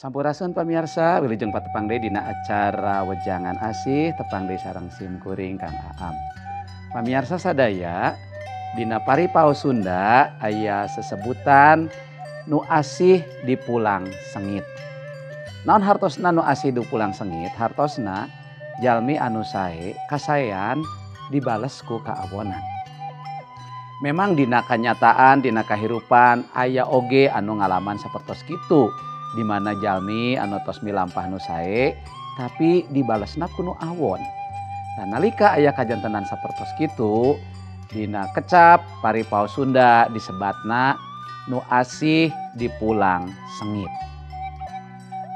Sampurasun pamirsa, wilujeng patepang deui dina acara Wejangan Asih, tepang deui sareng sim kuring Kang Aam. Pamirsa sadaya, dina paripaos Sunda aya sesebutan nu asih dipulang sengit. Naon hartosna nu asih dipulang sengit? Hartosna jalmi anu sae kasaean dibales ku kaawonan. Memang dina kanyataan, dina kahirupan aya oge anu ngalaman sapertos kitu, di mana jalmi anu tos milampah nu sae tapi dibalesna ku nu awon. Nah, nalika aya kajantenan sapertos kitu, dina kecap paripaos Sunda disebatna nu asih dipulang sengit.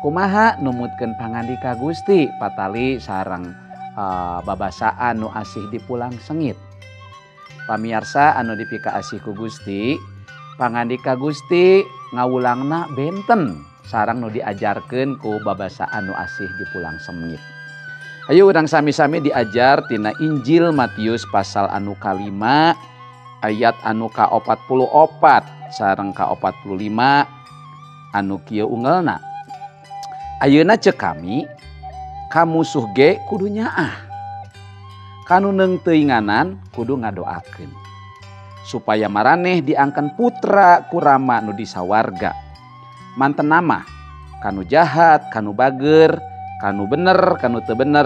Kumaha numutkeun pangandika Gusti patali sareng babasaan nu asih dipulang sengit. Pamiarsa anu dipikaasih ku Gusti, pangandika Gusti ngawulangna benten sareng nu diajarkeun ku babasaan nu asih dipulang sengit. Ayo urang sami-sami diajar tina Injil Matius pasal anu kalima ayat anu ka-44 sareng ka-45 anu kieu ungelna. Ayeuna ceuk kami ka musuh ge kudu nyaah, kanu neungteuinganan kudu ngadoakeun, supaya maraneh diangken putra ku Rama nu di sawarga. Mantena mah kanu jahat, kanu bager, kanu bener, kanu teu bener,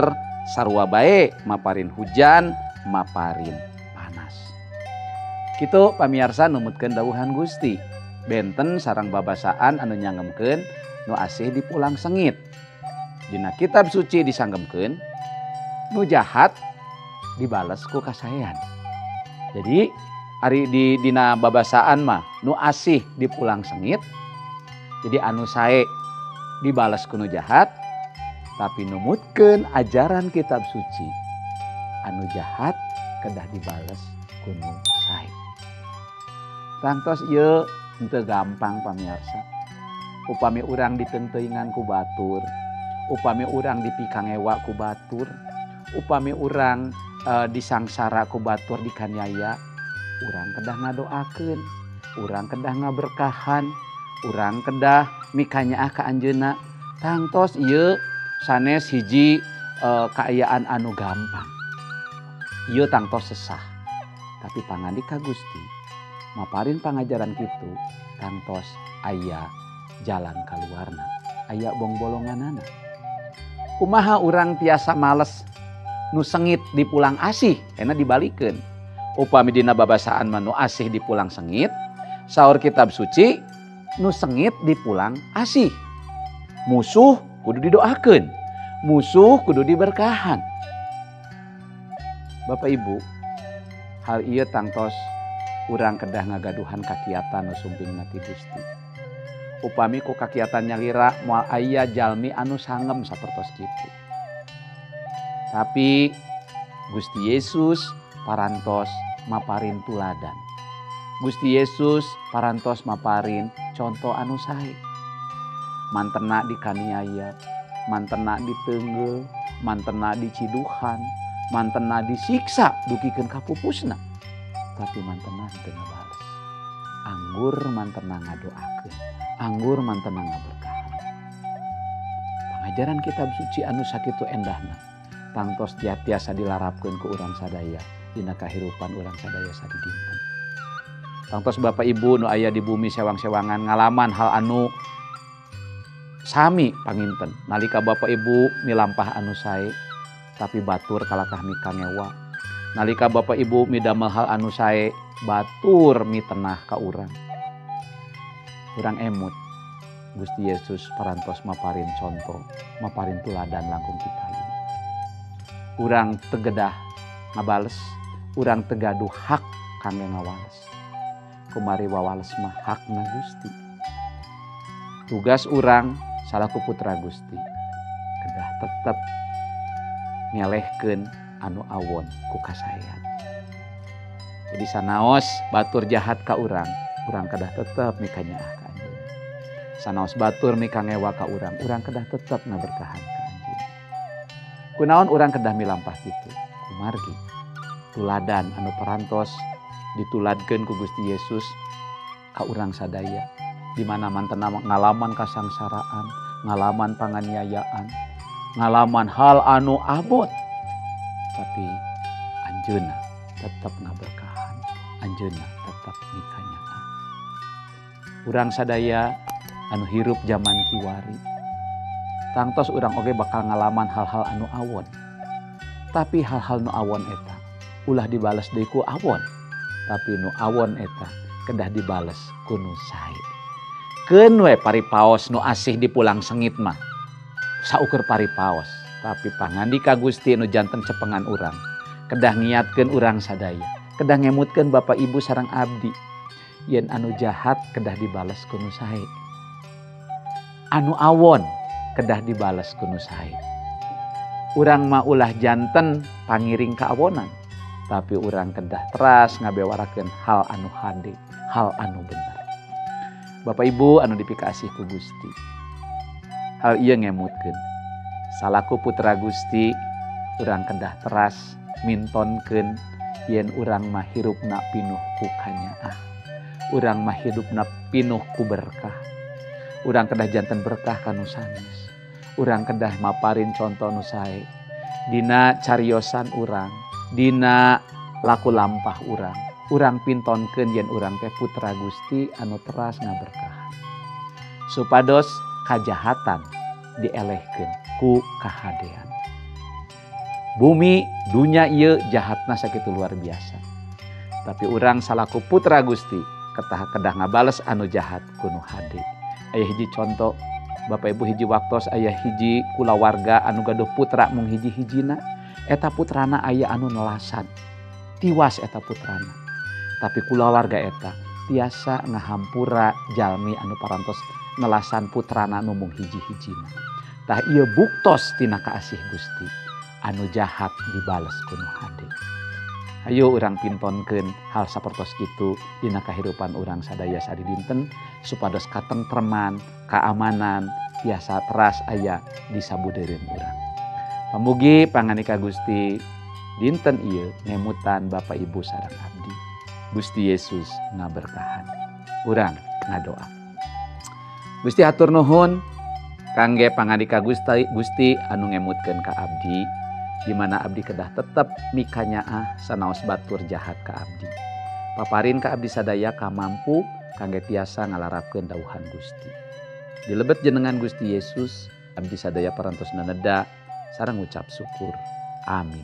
sarua bae maparin hujan, maparin panas. Kitu pamiarsa numutkeun dawuhan Gusti. Benten sareng babasaan anu nyangemkeun nu asih dipulang sengit. Dina kitab suci disanggemkeun nu jahat dibales ku kasaean. Jadi ari di dina babasaan mah nu asih dipulang sengit. Jadi anu sae dibales ku nu jahat, tapi numutkeun ajaran kitab suci anu jahat kedah dibales ku nu sae. Tangtos ieu henteu gampang pamirsa. Upami urang diteungteuingan ku batur, upami urang dipikangewa ku batur, upami urang disangsara ku batur dikaniaya, urang kedah ngadoakeun, urang kedah ngaberkahan, urang kedah mikanyaah ka anjeunna. Tangtos ieu sanes hiji kaayaan anu gampang. Ieu tangtos sesah. Tapi pangandika Gusti maparin pangajaran kitu tangtos aya jalan kaluarna, aya bongbolonganana. Kumaha urang tiasa males nu sengit dipulang asih, enak dibalikeun. Upami dina babasaan mah nu asih dipulang sengit, saur kitab suci nu sengit dipulang asih. Musuh kudu didoakeun, musuh kudu diberkahan. Bapak Ibu, hal ieu tangtos urang kedah ngagaduhan kakiatan nu sumpingna ti Gusti. Upami ku kakiatan nyalira moal aya jalmi anu sangem sapertos kitu. Tapi Gusti Yesus parantos maparin tuladan. Gusti Yesus parantos maparin contoh anu sae. Mantena dikaniaya, mantena diteungeul, mantena diciduhan, mantena disiksa dugikeun ka pupusna. Tapi mantena teu ngabales. Anggur mantena ngadoakeun, anggur mantena ngaberkahan. Pangajaran kitab suci anu sakitu endahna tangtos tiasa dilarapkeun ku urang sadaya dina kahirupan urang sadaya sadidinten. Tangtos Bapak Ibu nu aya di bumi sewang-sewangan ngalaman hal anu sami panginten. Nalika Bapak Ibu milampah anu sae tapi batur kalakah mikangewa. Nalika Bapak Ibu midamel hal anu sae batur mitenah ka urang. Urang emut Gusti Yesus parantos maparin contoh, maparin tuladan langkung tipayun. Urang tegedah ngabales, urang tegaduh hak kangge ngawales. Kumari wawales mah hakna Gusti. Tugas urang salaku putra Gusti kedah tetep ngelehkeun anu awon ku kasaean. Jadi sanaos batur jahat ka urang, urang kedah tetep mikanyaah ka anjeun. Sanaos batur mikangewa ka urang, urang kedah tetep ngaberkahan ka anjeun. Kunaon urang kedah milampah kitu? Kumargi tuladan anu parantos dituladkeun ku Gusti Yesus ka urang sadaya. Di mana mantena ngalaman kasangsaraan, Ngalaman panganiayaan, ngalaman hal anu abot, tapi anjeunna tetep ngaberkahan, anjeunna tetep mikanyaah. Urang sadaya anu hirup zaman kiwari, tangtos urang oge bakal ngalaman hal-hal anu awon. Tapi hal-hal nu awon eta ulah dibales deui ku awon, tapi nu awon eta kedah dibales ku nu sae. Keun we paripaos nu asih dipulang sengit mah saukur paripaos, tapi pangandika Gusti nu janten cepengan urang kedah ngiatkeun urang sadaya, kedah ngemutkeun Bapak Ibu sareng abdi yen anu jahat kedah dibales ku nu sae, anu awon kedah dibales ku nu sae. Urang mah ulah janten pangiring kaawonan, tapi urang kedah teras ngabewarakeun hal anu hade, hal anu bener. Bapak Ibu anu dipikaasih ku Gusti, hal ieu ngemutkeun salaku putra Gusti urang kedah teras mintonkeun yen urang mah hirupna pinuh ku kanyaah, urang mah hidupna pinuh ku berkah. Urang kedah janten berkah ka nu sanes, urang kedah maparin conto nu sae dina cariosan urang, dina laku lampah urang. Urang pintonkeun yen urang teh putra Gusti anu teras ngaberkahan, supados kajahatan dielehkeun ku kahadean. Bumi dunya ieu jahatna sakitu luar biasa, tapi urang salaku putra Gusti kedah ngabales anu jahat ku nu hade. Aya hiji conto Bapak Ibu, hiji waktos aya hiji kulawarga anu gaduh putra mung hiji-hijina, eta putrana aya anu nelasan, tiwas eta putrana. Tapi kulawarga eta tiasa ngahampura jalmi anu parantos nelasan putrana nu mung hiji-hijina. Tah ieu buktos tina kaasih Gusti, anu jahat dibales ku nu hade. Hayu urang pintonkeun hal sapertos kitu dina kahirupan urang sadaya sadidinten supados katentreman, keamanan tiasa teras aya di sabudeureun urang. Pamugi panganika Gusti dinten ieu ngemutan Bapak Ibu sareng abdi. Gusti Yesus ngaberkahan. Urang ngadoa. Gusti hatur nuhun kangge pangandika Gusti anu ngemutkeun ka abdi, di mana abdi kedah tetep mikanyaah sanaos batur jahat ka abdi. Paparin ka abdi sadaya kamampu kangge tiasa ngalarapkeun dawuhan Gusti. Dilebet jenengan Gusti Yesus, abdi sadaya parantos naneda sareng ngucap syukur. Amin.